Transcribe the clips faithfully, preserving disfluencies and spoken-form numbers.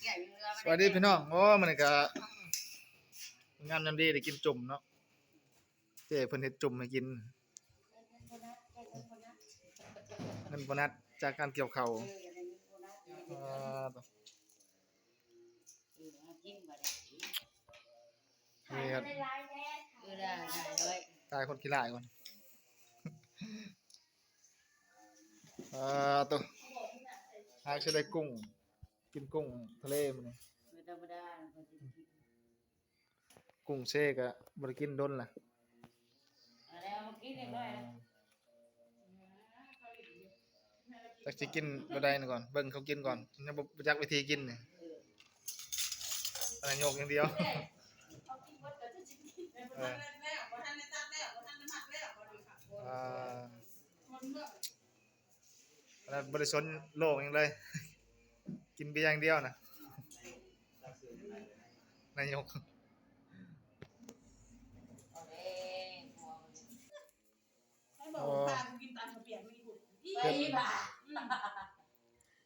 สวัสดีพี่น้อง โอ้ มื้อนี้ก็งามยามดีได้กินจุ่มเนาะ เจ้เพิ่นเฮ็ดจุ่มให้กิน เงินโบนัสจากการเกี่ยวข้าว เออ นี่ครับ เออ ได้ ได้ ได้ ตายคนขี้ร้ายก่อน เอ่อ ตัว หากจะได้กุ้ง กินกุ้งทะเลมื้อนี้ ไม่ธรรมดา กุ้งเซกะบ่ได้กินโดนละ เอาแล้วมากินอีกหน่อยนะ จักสิกินบ่ได้นี่ก่อน เบิ่งเขากินก่อน ยังบ่ บ่จักวิธีกินนี่ เออ อันนั้นยกอย่างเดียว เขากินหมดก็จะกิน เออ บ่ทันได้ตัดแล้ว บ่ทันได้มัดแล้ว บ่ได้ค่ะ อ่า คนเลือก อันนั้นบ่ได้สนโลกหยังเลย กินเบียร์อย่างเดียวนะ นายก ให้บอก อ๋อ พากูกินตำข้าวเปียกไม่ถูก อี เฮ็ด อีบ่า อืม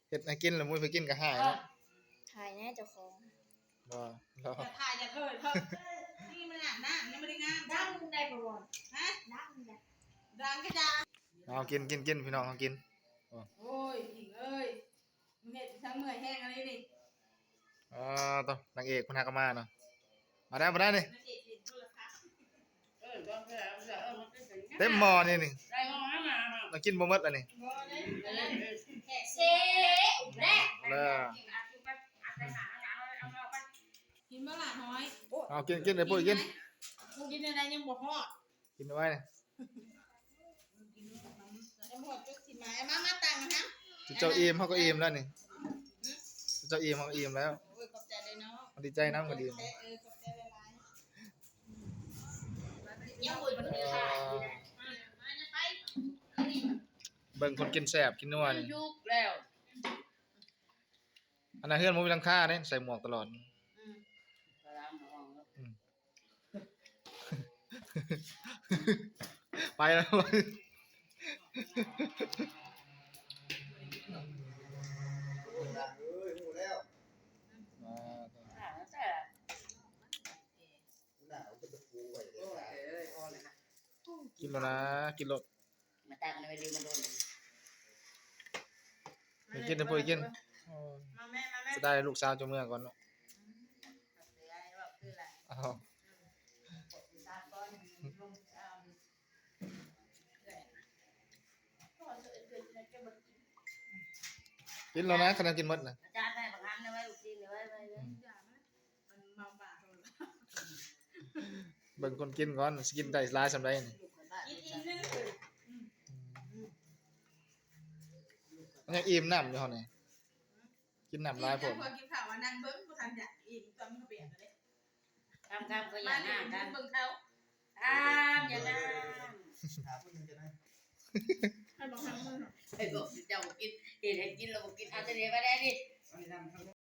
เฮ็ดให้กินแล้วมื้อไปกินก็หายเนาะ ถ่ายแน่เจ้าของ บ่ รอ อย่าถ่ายอย่าเถิดเถอะ นี่มันอาบน้ำยังไม่ได้งาม ดังได้บ่บ่ ฮะ ดังได้ ดังก็ดัง เอากิน กิน กิน พี่น้อง เอากิน โอ้ย หญิงเอ้ย มึงเฮ็ดทั้งเมื่อยแห้งอะไรนี่ อ่า ตัวนางเอกเพิ่นหากะมาเนาะ มาได้ มาได้นี่ นางเอกเห็นโทรศัพท์ เออ เต็มหม้อนี่นี่ ได้หม้อมา มากินบ่หมดอันนี้ บ่ได้ แขกเซ่แรก เออ กินบ่ล่ะน้อย เอากิน กินเลยปุ้ยกิน กินอะไรยังบ่ฮอด กินไว้นี่ ยังบ่ฮอดจุดสิมา เอามา มาตังนะ เจ้าอิ่มเขาก็อิ่มแล้วนี่ หือ เจ้าอิ่มเขาก็อิ่มแล้ว โอ้ย ขอบใจเลยเนาะ ดีใจนำก็ดี เออ ขอบใจหลายๆ ยังบ่ได้ถ่ายอยู่นะ อ่ะ มาจะไป เบิ่งคนกินแซ่บกินนัวนี่ ยุกแล้ว อันนั้นเฮือนบ่มีหลังคาเด้ ใส่หมวกตลอด อืม อืม ไปแล้ว เอ้ย ฮู้แล้ว มา หนาวจะตะปูไว้เลย โอ้ย เอ้ย พอเลยนะ กินแล้วนะ กินแล้ว มาตักอะไรมาดูมาโดน ไปกินนะปุ้ยกิน โอ้ มาแม่ มาแม่ จะได้ลูกสาวเจ้าเมืองก่อนเนาะ อืม เสียไอ้บอกคืออะไร อ้าว อืม ตาก้อนลง อ่า กินแล้วนะ ขนาดกินหมดนะ อาจารย์ได้บางครั้งนะไว้ลูกชิ้นไว้ ไว้ ไว้ อืม มันเมาปากเลย เบิ่งคนกินก่อน สิกินได้หลายส่ำใดนี่ กินอีกนึง อืม มันยังอิ่มน้ำอยู่หั่นนี่ กินน้ำหลายโพด พอกินข้าวว่านั่งเบิ่ง บ่ทันอยากอิ่ม ตอนมันก็เปียกเลย คำๆ ก็อยากนั่งกัน เบิ่งเขา คำอย่านั่ง หาผู้หนึ่งจะนั่ง ให้บอกทางมือ ให้บอกเจ้ากิน เห็นให้กินเรากิน เอาเสน่ห์มาได้ดิ เอาให้นั่ง